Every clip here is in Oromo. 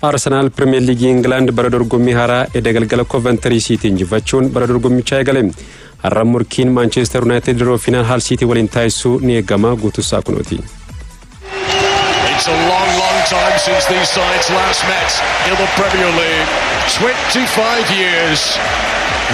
Arsenaal Pirimeer Liigii Ingilaand bara dorgommii haaraa edda galgala Kooventarii Siitii injifachuun bara dorgommichaa eegale. Har'a murkiin Maanchestar Yuunaayitid yeroo final Haal Siitii waliin taasisuu ni eegama. Guutuusaa kunooti. It's a long, long time since these sides last met in the Premier League. 25 years.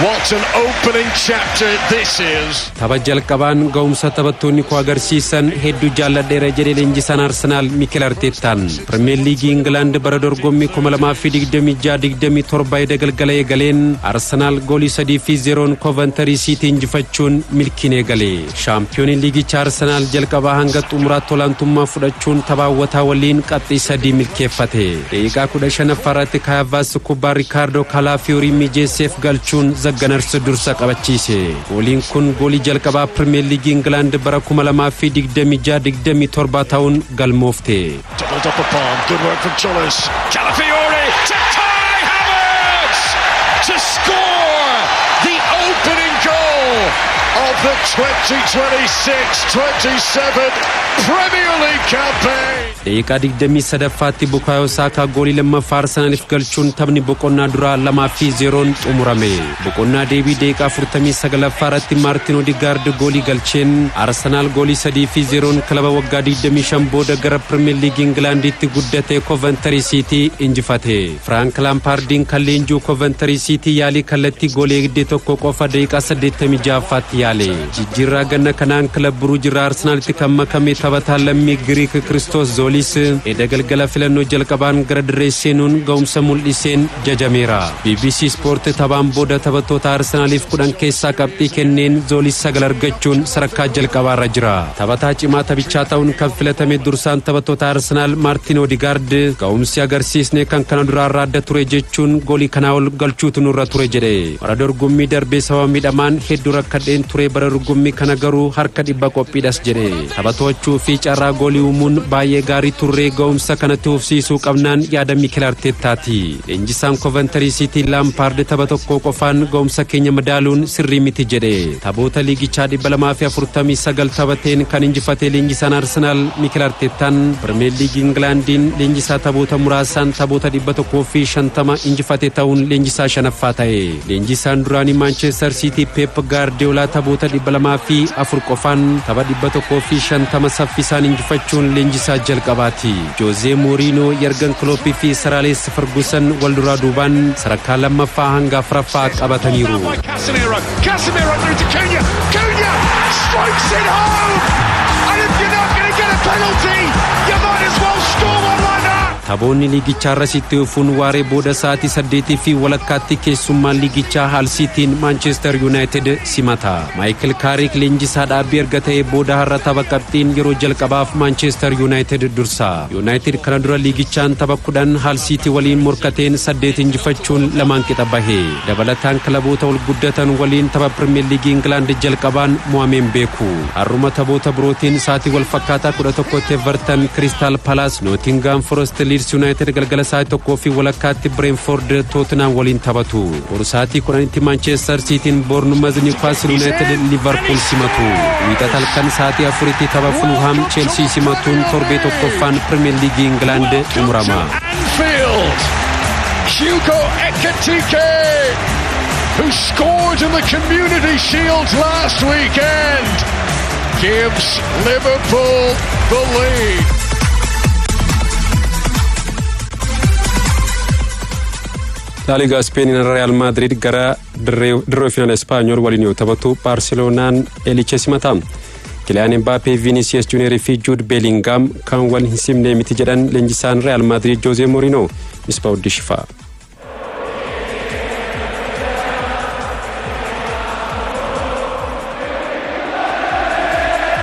What an opening chapter this is. Tapha jalqabaan ga'umsa taphattoonni koo agarsiisan hedduu jaalladheera jedhe leenjisaan Arsenaal Mikel Arteettaan. Pirimeer Liigii Ingilaand bara dorgommii 2026-27 edda galgala eegaleen Arsenaal goolii 3-0 Kooventarii Siitii injifachuun milkiin eegale. Shaampiyooniin liigicha Arsenaal jalqabaa hanga xumuraatti olaantummaa fudhachuun tapha hawwataa waliin qabxii sadii milkeeffate. Daqiiqaa 15ffaa irratti Kaay Haavaartz kubbaa Rikaardoo Kalaafiyorii mijeesseef galchuun The Gunners dursa qabachiise. Gooliin kun goolii jalqabaa Pirimeer Liigii Ingilaand bara 2026-27 ta'uun galmoofte. Doubled up upon. Good work from Tzolis. Calafiori to Kai Havertz to score the opening goal of the 2026-27 Premier League campaign. Daqiiqaa 23ffaatti Bukaayoo Saakaa goolii lammaffaa Arsenaaliif galchuun taphni boqonnaa duraa 2-0n xumurame. Boqonnaa deebii daqiiqaa 49ffaa irratti Maartin Odigaard goolii galcheen Arsenaal goolii 3-0n kilaba waggaa 25 booda gara Pirimeer Liigii Ingilaanditti guddate Kooventarii Siitii injifate. Firaank Laampaardiin kan leenjuu Kooventarii Siitii yaalii kallattii goolii eegdee tokko qofa daqiiqaa 86ffaatti yaale. Jijjiirraa ganna kanaan kilab Buruuj irraa Arsenaalitti kan makame taphataa lammii Giriik Kiristoos Zoolis edda galgala filannoo jalqabaan gara dirree seenuun ga'umsa mul'iseen jajameera. BBC Sport taphaan booda taphattoota Arsenaaliif 10 keessaa qabxii kenneen Zoolis 9 argachuun sadarkaa jalqabaarra jira. Taphataa cimaa taphichaa ta'uun kan filatame dursaan taphattoota Arsenaal Maartin Odigaard, "Ga'umsi agarsiisne kan kana duraarraa adda ture jechuun goolii kanaa ol galchuutu nurra ture" jedhe. Bara dorgommii darbee sababa miidhamaan hedduu rakkadheen ture, bara dorgommii kana garuu 100% qophiidhas jedhe. Tapha to'achuu fi carraa goolii uumuun baay'ee gaarii turree, ga'umsa kanatti fufsiisuu qabnaan yaada Mikel Arteettaati. Leenjisaan Kooventarii Siitii Laampaard tapha tokko qofaan ga'umsa keenya madaaluun sirrii miti jedhe. Taphoota liigichaa 249 taphateen kan injifate leenjisaan Arsenaal Mikel Arteettaan Pirimeer Liigii Ingilaandiin leenjisaa taphoota muraasaan taphoota 150 injifate ta'uun leenjisaa shanaffaa ta'e. Leenjisaan duraanii Maanchestar Siitii Pep Gaardiyoolaa taphoota 204 qofaan tapha 150 saffisaan injifachuun leenjisaa jalqabaati. Joozee Mooriinoo, Yargan Kilooppii fi Sir Aleeks Ferguson wal duraa duubaan sadarkaa lammaffaa hanga afuraffaa qabataniiru. By Casemiro. Casemiro through to Cunha. Cunha strikes it home. And if you're not going to get a penalty, you might as well score one like that. Taphoonni liigichaa irra sitti dhufuun waaree booda sa'aatii 8:30tti keessummaan liigichaa Haal Siitiin Maanchestar Yuunaayitid simata. Maayikil Kaarik leenjisaa dhaabbii erga ta'ee booda har'a tapha qabxiin yeroo jalqabaaf Maanchestar Yuunaayitid dursa. Yuunaayitid kana dura liigichaan tapha 10 Haal Siitii waliin morkateen saddeet injifachuun lamaan qixa bahe. Dabalataan kilaboota ol guddatan waliin tapha Pirimeer Liigii Ingilaand jalqabaan mo'ameen beeku. Har'uma taphoota birootiin sa'aatii wal fakkaataa 11tti Everton Kiristaal Palaas, Nootingaam Forest Liids Yuunaayitid, galgala sa'aatii 1:30tti Bireenford Tootinam waliin taphatu. Boru sa'aatii 10tti Maanchestar Siitiin Boornumaz, Niwukaastil Yuunaayitid Liivarpuul simatu. Wiixata halkan sa'aatii 4tti tapha Fulhaam Cheelsii simatuun torbee tokkoffaan Pirimeer Liigii Ingilaand xumurama. Anfield. Hugo Ekitike, who scored in the Community Shield last weekend, gives Liverpool the lead. Laaligaa Ispeeniin Real Maadrid gara dirree finaala Ispaanyool waliin yoo taphatu, Baarseloonaan Eliche simata. Kiliyaan Mbaapee, Vinicius Junior fi Jude Bellingham kan wal hin simne miti jedhan leenjisaan Real Maadrid Jose Mourinho. Misbaa'uddin Shifaa.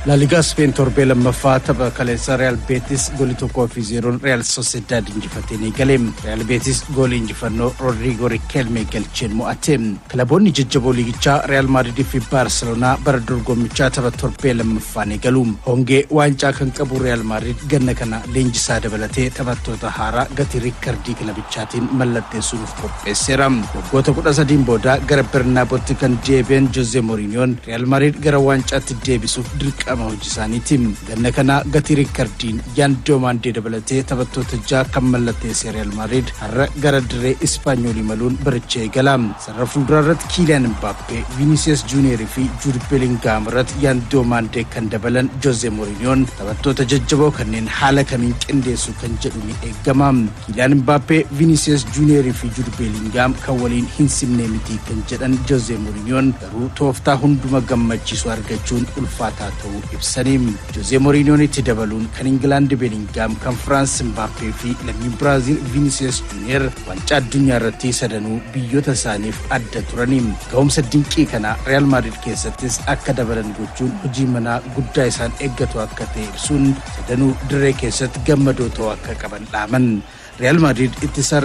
Laaligaa Speen torbee lammaffaa tapha kaleessa Real Beetis goolii 1-0n Real Sociedad injifatee ni gale. Real Beetis goolii injifannoo Rodrigo Riquelme galcheen mo'ate. Kilaboonni jajjaboo liigichaa Real Maadrid fi Baarseloonaa bara dorgommichaa tapha torbee lammaffaa ni galu. Hongee waancaa kan qabu Real Maadrid ganna kana leenjisaa dabalatee taphattoota haaraa gatii riikkardii kilabichaatiin mallatteessuuf qopheesseera. Waggoota 13n booda gara Bernaabotti kan deebi'an Jose Mourinhoon Real Maadrid gara waancaatti deebisuuf dirqama Dirqama hojii isaaniiti. Ganna kana gatii riikardiin Yaan Doomaandee dabalatee taphattoota ja'a kan mallatteesse Real Madrid har'a gara dirree Ispaanyool imaluun baricha eegala. Sarara fuulduraa irratti Kiiliyaan Mbaappee, Vinicius Junior fi Jude Bellingham irratti Yaan Doomaandee kan dabalan Jose Mourinhoon taphattoota jajjaboo kanneen haala kamiin qindeessu kan jedhu ni eegama. Kiiliyaan Mbaappee, Vinicius Junior fi Jude Bellingham kan waliin hin simne miti kan jedhan Jose Mourinhoon, garuu tooftaa hunduma gammachiisu argachuun ulfaataa ta'uu ibsanii. Jose Mourinhoon itti dabaluun kan Ingilaand Bellingham, kan Firaans Mbaappee fi lammiin Biraazil Vinicius Junior waancaa addunyaa irratti sadanuu biyyoota isaaniif adda turanii. Ga'umsa dinqii kana Real Madrid keessattis akka dabalan gochuun hojii manaa guddaa isaan eeggatu akka ta'e ibsuun, sadanuu dirree keessatti gammadoo ta'uu akka qaban dhaaman. Real Madrid ittisa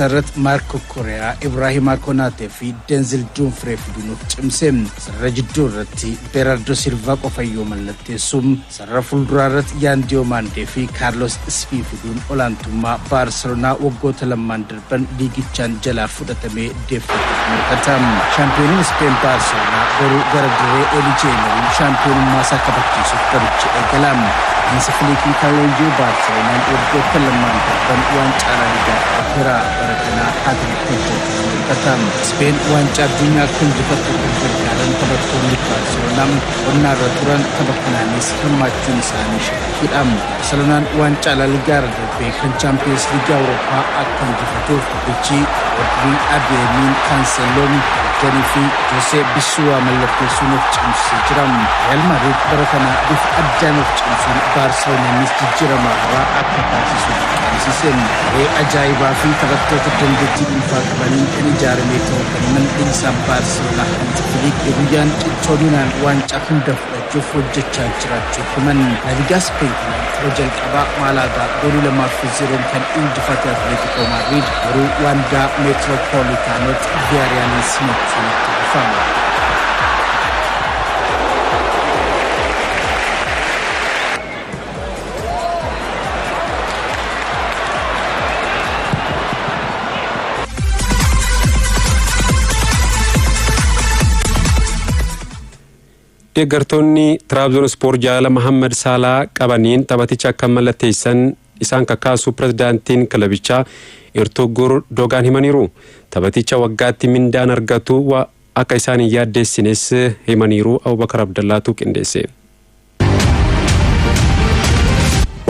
irratti Marco Correa, Ibrahima Konate fi Denzil Dumfries fiduun of cimse. Sarara jidduu irratti Bernardo Silva qofa yoo mallatteessu, sarara fuulduraa irratti Yaan Diomande fi Carlos Ispi fiduun olaantummaa Baarselonaa waggoota lamaan darban liigichaan jalaa fudhatamee deeffachuuf mul'ata. Shaampiyooniin Speen Baarselonaa boruu gara dirree Elichee imaluun shaampiyoonummaa isaa kabachiisuuf baricha eegala. Hansi Filiikiin kan leenji'u Baarselonaan waggoota lamaan darban waancaa La Ligaa fudhateera. Bara kana hat-trick hojjechuuf mul'ata. Speen waancaa addunyaa akka injifattu kan gargaaran taphattoonni Baarselonaa boqonnaa irra turan tapha kanaanis hirmaachuun isaanii shakkiidha. Baarselonaan waancaa La Ligaa irra darbee kan Chaampiyoons Liigii Awurooppaa akka injifatuuf Riichii, Rodrii, Adeemiin, Kaanseloon, Ganii fi Jose Bisuwaa mallatteessuun of cimsee jira. Real Madrid bara kana bifa addaan of cimsuun Baarselonaanis jijjiirama haaraa akka taasisu dirqamsiise. Garee ajaa'ibaa fi taphattoota dandeettii dhuunfaa qabaniin kan ijaarame ta'uu kan himan leenjisaan Baarselonaa Hansi Flick, guyyaan cichoominaan waancaa hunda fudhachuuf hojjechaa jiraachuu himan. La Ligaa Speen kanaan tapha jalqabaa Maalaagaa goolii 2-0n kan injifate Atleetico Madrid garuu Waandaa Meetiroopoolitaanotti Viyaariyaaliin simachuun itti fufa. Deeggartoonni Trabzonspor jaalala Mahammad Saalaa qabaniin taphaticha akka mallatteessan isaan kakaasu pirezidaantiin kilabichaa Ertugrul Dogaan himaniiru. Taphaticha waggaatti mindaan argatu akka isaan hin yaaddeessines himaniiru. Abubakar Abdallaatu qindeesse.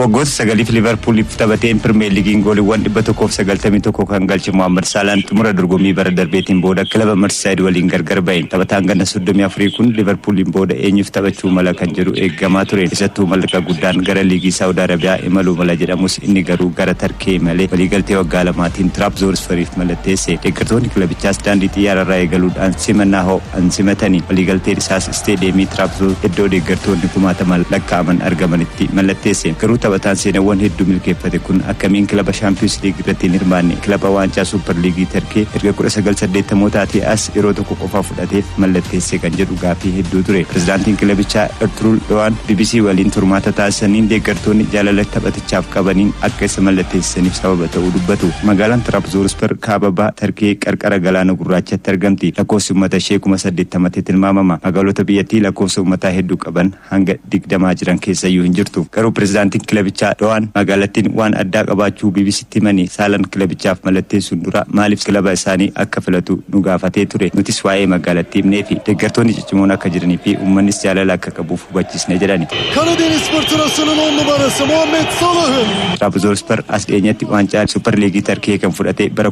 Waggoota 9f Liivarpuuliif taphateen Pirimeer Liigiin gooliiwwan 191 kan galche Mohammad Saalaan xumura dorgommii bara darbeetiin booda kilaba Mersisaayid waliin gargar ba'e. Taphataan ganna 34 kun Liivarpuuliin booda eenyuuf taphachuu mala kan jedhu eeggamaa ture. Keessattuu mallaqa guddaan gara liigii Saawud Arabiyaa imaluu mala jedhamus, inni garuu gara Tarkee malee waliigaltee waggaa 2tiin Tiraabzoonsforiif mallatteesse. Deeggartoonni kilabichaas daandii xiyyaararraa eegaluudhaan simannaa ho'an simatani. Waliigalteen isaas isteediyeemii Tiraabzoon iddoo deeggartoonni kumaatamaan lakkaa'aman argamanitti mallatteesse. Garuu taphataan seenawwan hedduu milkeeffate kun akkamiin kilaba Shaampiyoons Liig irratti hin hirmaanne, kilaba waancaa Suupper Liigii Tarkee erga 1980mootaatii as yeroo tokko qofa fudhateef mallatteesse kan jedhu gaaffii hedduu ture. Pirezidaantiin kilabichaa Ertugrul Do'aan BBC waliin turmaata taasisaniin deeggartoonni jaalala taphatichaaf qabaniin akka isa mallatteessisaniif sababa ta'uu dubbatu. Magaalaan Tiraabzoonsper kaaba baha Tarkee qarqara galaana gurraachatti argamti. Lakkoofsi uummata ishee 80,000tti tilmaamama. Magaalota biyyattii lakkoofsa uummataa hedduu qaban hanga 20 jiran keessayyuu hin jirtu. Garuu pirezidaantiin kilabichaa Do'aan magaalattiin waan addaa qabaachuu BBCtti himanii, Saalaan kilabichaaf mallatteessuun dura maaliif kilaba isaanii akka filatu nu gaafatee ture. Nutis waa'ee magaalattii himneefi deeggartoonni ciccimoon akka jiranii fi uummannis jaalala akka qabuuf hubachiisne jedhani. Karadeniz Fırtınası'nın 10 numarası Muhammed Salah'ın Trabzonspor as dhiyeenyatti waancaa Super Liigii Tarkiyee kan fudhate bara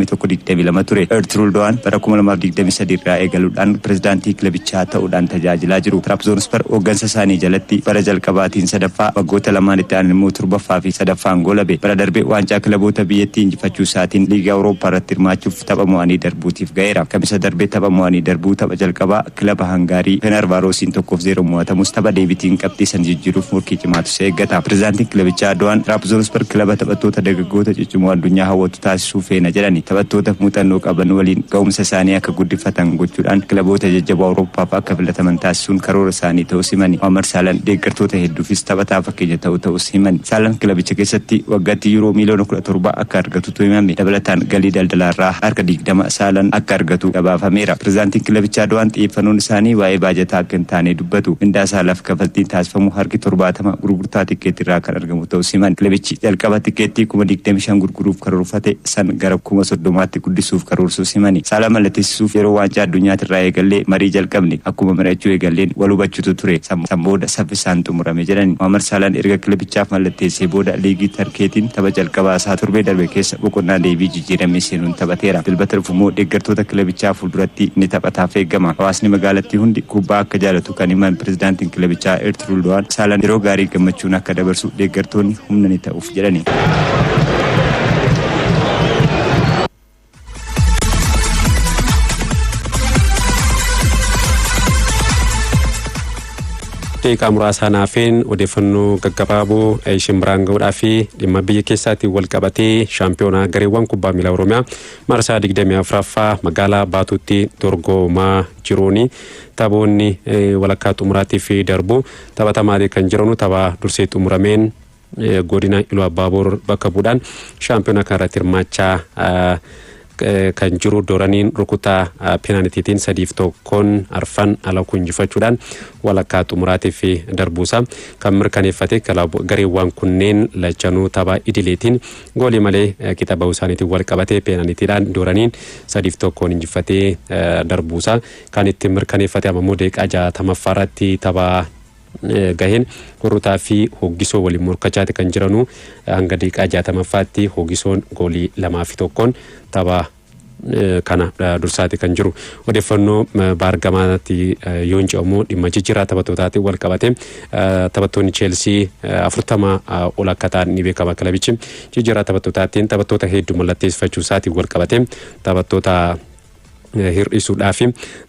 2021-22 ture. Ertugrul Do'aan bara 2023 irraa eegaluudhaan pirezidaantii kilabichaa ta'uudhaan tajaajilaa jiru. Trabzonspor hooggansa isaanii jalatti bara jalqabaatiin sadaffaa, waggoota lamaan itti aanan immoo torbaffaa fi sadaffaan goolabe. Bara darbe waancaa kilaboota biyyattii injifachuu isaatiin liigii Awurooppaa irratti hirmaachuuf tapha mo'anii darbuutiif ga'eera. Kamisa darbe tapha mo'anii darbuu tapha jalqabaa kilaba Hangaarii Fenerbaarosiin 1-0 mo'atamus, tapha deebiitiin qabxii san jijjiiruuf murkii cimaatu isa eeggata. Pirezidaantiin kilabichaa Do'aan Trabzonspor kilaba taphattoota dargaggoota ciccimoo addunyaa hawwatu taasisuu feena jedhani. Taphattoota muuxannoo qaban waliin ga'umsa isaanii akka guddifatan gochuudhaan kilaboota jajjaboo Awurooppaaf akka filataman taasisuun karoora isaanii ta'uu simani. Mohammad Saalaan deeggartoota hedduufis taphataa fakkeenya ta'utti Ta'us himan. Saalaan kilabicha keessatti waggaatti yuuroo miiliyoona 17 akka argatutu himame. Dabalataan galii daldalaarraa harka 20 Saalaan akka argatu gabaafameera. Pireezidaantiin kilabichaa Do'aan xiyyeeffannoon isaanii waa'ee baajataa akka hin taane dubbatu. Mindaa Saalaaf kafaltiin taasifamu harki 70 gurgurtaa tikkeettii irraa kan argamu ta'us himan. Kilabichi jalqaba tikkeettii 25,000 gurguruuf karoorfate san gara 30,000tti guddisuuf karoorsuus himani. Saalaa mallatteessisuuf yeroo waancaa addunyaatirraa eegallee marii jalqabne. Akkuma mari'achuu eegalleen wal hubachuutu ture. San booda saffisaan xumurame jedhani. Mohaammed Saalaan erga kilabichaaf mallatteessee booda liigii Tarkeetiin tapha jalqabaa isaa torbee darbe keessa boqonnaa deebii jijjiiramee seenuun taphateera. Dilbata dhufu immoo deeggartoota kilabichaa fuulduratti ni taphataaf eegama. Hawaasni magaalattii hundi kubbaa akka jaalatu kan himan pireezidaantiin kilabichaa Ertugrul Do'aan, Saalaan yeroo gaarii gammachuun akka dabarsu deeggartoonni humna ni ta'uuf jedhani. Daqiiqaa muraasaa naafeen odeeffannoo gaggabaaboo isheen biraan gahuudhaa fi dhimma biyya keessaatiin wal qabatee, shaampiyoonaa gareewwan kubbaa miilaa Oromiyaa marsaa 24ffaa magaalaa Baatuutti dorgomaa jiruuni taphoonni walakkaa xumuraatiif darbu taphatamaa kan jiranu, tapha dursee xumurameen godina Iluu Abbaaboor bakka bu'uudhaan shaampiyoonaa kanarratti hirmaachaa kan jiru Dooraniin rukutaa peenaanitiitiin 3-1 arfan ala injifachuudhaan walakkaa xumuraatiif darbuusaa kan mirkaneeffate. Gareewwan kunneen lachanuu tapha idileetiin goolii malee qixa bahuu isaaniitiin wal qabatee peenaanitiidhaan Dooraniin 3-1 injifatee darbuusaa kan ittiin mirkaneeffate. Ammoo daqiiqaa 60ffaa irratti tapha gaheen Hurrutaa fi Hoggisoo waliin morkachaati kan jiranu, hanga daqiiqaa 60ffaatti Hoggisoon goolii 2fi 1n tapha kana dursaati kan jiru. Odeeffannoo baargamaatti yoon ce'amu, dhimma jijjiirraa taphattootaatti wal qabate, taphattoonni Cheelsii 40 ol akka ta'an ni beekama. Kilabichi jijjiirraa taphattootaatiin taphattoota hedduu mallatteessifachuu isaatiin wal qabate taphattoota hir'isuudhaaf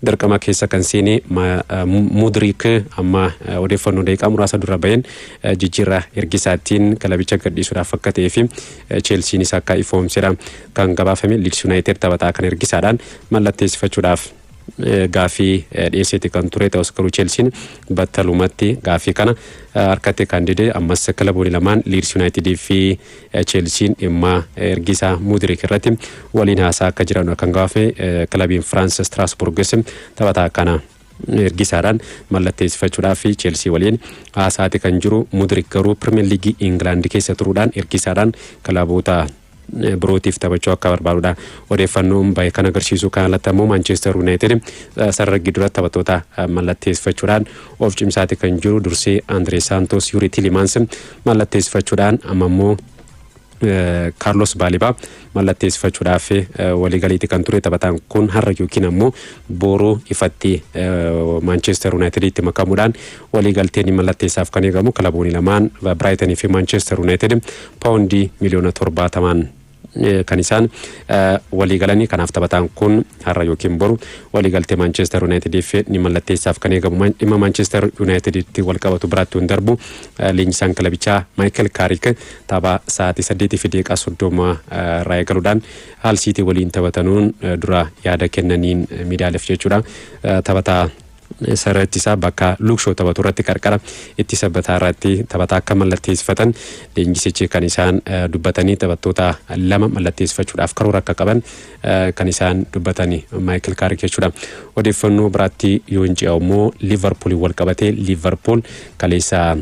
dirqama keessa kan seene Mudriik amma odeeffannoo daqiiqaa muraasa dura baheen jijjiirraa ergisaatiin kilabicha gadhiisuudhaaf akka ta'ee fi Cheelsiinis akka ifoomsedha kan gabaafame. Leeds United taphataa kan ergisaadhaan mallatteessifachuudhaaf gaafii dhiyeesseeti kan ture. Ta'us garuu Cheelsiin battalumatti gaafii kana harkatti kan dide. Ammas kilaboonni lamaan, Leeds United fi Cheelsiin, dhimma ergisaa Mudriik irratti waliin haasaa akka jiran kan gaafame. Kilabiin Firaans Strasbourgis taphataa kana ergisaadhaan mallatteessifachuudhaaf Cheelsii waliin haasaati kan jiru. Mudriik garuu Pirimeer Liigii Ingilaand keessa turuudhaan ergisaadhaan kilaboota birootiif taphachuu akka barbaadudha odeeffannoon bahe kan agarsiisu. Kan alatti ammoo Maanchestar Yuunaayitid sarara gidduutti taphattoota mallatteessifachuudhaan of cimsaati kan jiru. Dursee Andree Saantos, Yuuri Tilimaans mallatteessifachuudhaan, amma immoo Kaarlos Baalibaa mallatteessifachuudhaaf waliigaleetti kan ture. Taphataan kun har'a yookiin ammoo boruu ifatti Maanchestar Yuunaayiteditti makamuudhaan waliigalteen mallatteessaaf kan eegamu. Kilaboonni lamaan, Biraayitanii fi Maanchestar Yuunaayitid, paawundii miliyoona 70n kan isaan waliigalanii. Kanaaf taphataan kun har'a yookiin boru waliigaltee Maanchestar Yuunaayitediif ni mallatteessaaf kan eegamu. Dhimma Maanchestar Yuunaayiteditti wal qabatu biraatti hin darbu, leenjisaan kilabichaa Maayikel Kaarik tapha sa'aatii 8:30 irraa eegaluudhaan Haal Siitii waliin taphatanuun dura yaada kennaniin miidiyaaleef jechuudha, taphataa sarara ittisaa bakka Luukshoo taphatu irratti, qarqara ittisa bataa irratti taphataa akka mallatteessifatan leenjisichi kan isaan dubbatanii. Taphattoota lama mallatteessifachuudhaaf karoora akka qaban kan isaan dubbatanii Maayikel Kaarik jechuudha. Odeeffannoo biraatti yoo hin ce'u immoo Liivarpuuliin wal qabatee, Liivarpuul kaleessa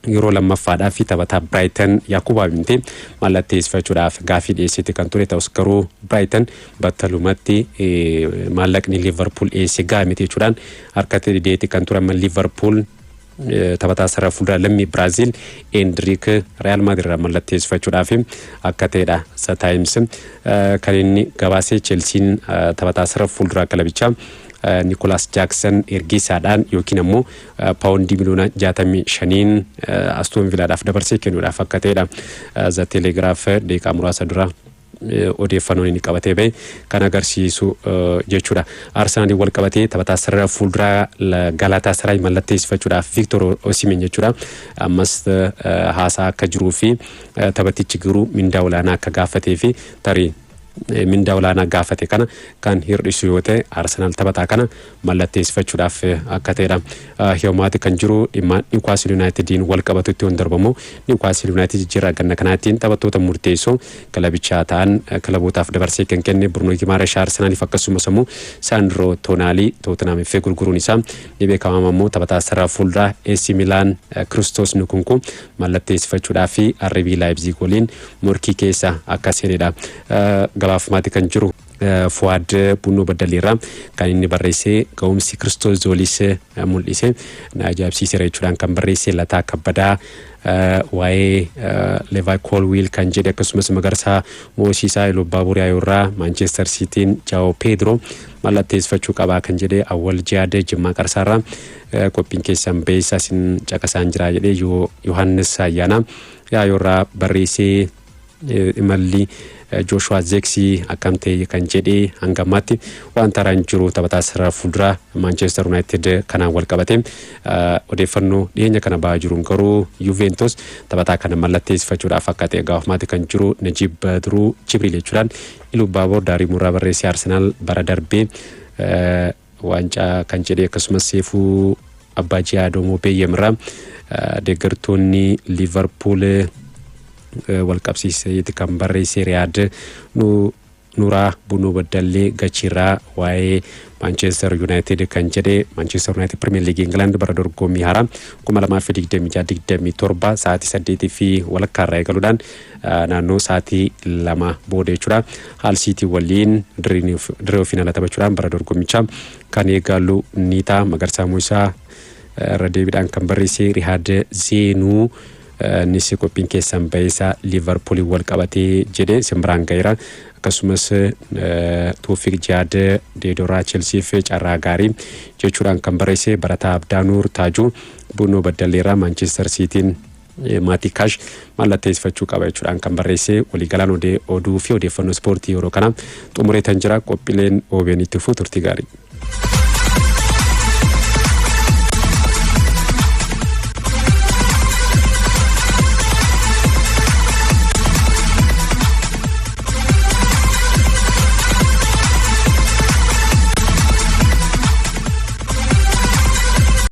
yeroo lammaffaadhaa fi taphataa Biraayiten Yaakuba Mintee mallatteessifachuudhaaf gaafii dhiyeessite kan ture. Ta'us garuu Biraayiten battalumatti maallaqni Liivarpuul dhiyeesse gahaa miti jechuudhaan harkatti dideeti kan ture. Amma Liivarpuul taphataa sarara fuulduraa lammii Biraaziil Endriik Real Maadrid irraa mallatteessifachuudhaaf akka ta'edha The Times kan inni gabaasee. Chelsiin taphataa sarara fuulduraa kilabichaa Nikolaas Jaaksan ergisaadhaan yookiin ammoo paawundii miliyoona 65n Astoon Vilaadhaaf dabarsee kennuudhaaf akka ta'edha The Telegraph daqiiqaa muraasa dura odeeffannoon inni qabatee bahe kan agarsiisu jechuudha. Arsenaaliin wal qabatee taphataa sarara fuulduraa Galaataa Saraay mallatteessifachuudhaaf, Victor Osimhen jechuudha. Ammas haasaa akka jiruu fi taphatichi garuu mindaa olaanaa akka gaafatee fi tarii Mindaa olaanaa gaafate kana kan hir'isu yoo ta'e, Arsenaal taphataa kana mallatteessifachuudhaaf akka ta'edha. Hiyomaati kan jiru dhimma Niwukaasil Yuunaayitediin wal qabatutti yoon darbamu, Niwukaasil Yuunaayitid jijjiirraa ganna kanaatiin taphattoota murteessoo kilabichaa ta'an kilabootaaf dabarsee kan kenne, Bruno Gimaresh Arsenaaliif, akkasumas immoo Saandroo Toonaalii Tootenaamiif gurguruun isaa ni beekama. Immoo taphataa sarara fuulduraa AC Milaan Kiristoos Nkunku mallatteessifachuudhaaf RB Leipzig waliin morkii keessa akka seenedha. Gabaafumaatti kan jiru Fuwaad Bunnoo Baddaleerraa kan inni barreesse, ga'umsi Kiristoos Zoolis mul'ise na ajaa'ibsiiseera jechuudhaan kan barreesse. Lataa Kabbadaa waa'ee Levi Colwill kan jedhe, akkasumas Magarsaa Moosiisaa Iluu Irraa Manchester Cityin Jaao Pedro mallatteessifachuu qabaa kan jedhe. Awwal Jiyaade Jimmaa Qarsaarraa qophiin keessan beeysaa isin caqasaan jira jedhe. Yohaannis Ayyaanaa Yaayoorraa barreessee, imalli Jooshuwaa Zeeksii akkam ta'e kan jedhee, hanga ammaatti wanta haaraan jiru taphataa sarara fuulduraa Manchester United kanaan wal qabate odeeffannoo dhiyeenya kana ba'aa jiruun garuu Juventus taphataa kana mallatteessifachuudhaaf akka ta'e gaafumaatti kan jiru. Najib Badruu Jibriil jechuudhaan Iluu Baaboor Daarii Murraa barreessee, Arsenaal bara darbee waancaa kan jedhe, akkasumas Seefuu Abbaa Jiyaa Doomoo Beeyyemirraa deeggartoonni Liverpool wal qabsiiseeti kan barreesse. Riyaad Nuraa Bunuu Baddallee Gachiirraa waa'ee Manchester United kan jedhe, Manchester United Premier League England bara dorgommii haaraa 2026-27 sa'aatii 8:30 irraa eegaluudhaan naannoo sa'aatii 2 booda jechuudha, Hull City waliin dirree ofiin ala taphachuudhaan bara dorgommichaa kan eegalu ni ta'a. Magarsaa Muusaa irra deebiidhaan kan barreesse. Rihaad Zeenuu innis qophiin keessan ba'isaa Liverpooliin wal qabatee jedhe simbiraan ga'eera. Akkasumas Tuufiq Jihaad Deedoraa Chelsiif carraa gaarii jechuudhaan kan barreesse. Barataa Abdaanuur Taajuu Buunoo Baddalleerraa Manchester Cityin Maatii Kaash mallatteessifachuu qaba jechuudhaan kan barreesse. Waliigalaan oduu fi odeeffannoo ispoortii yeroo kana xumureetan jira. Qophiileen OBN itti fufuu, turtii gaarii.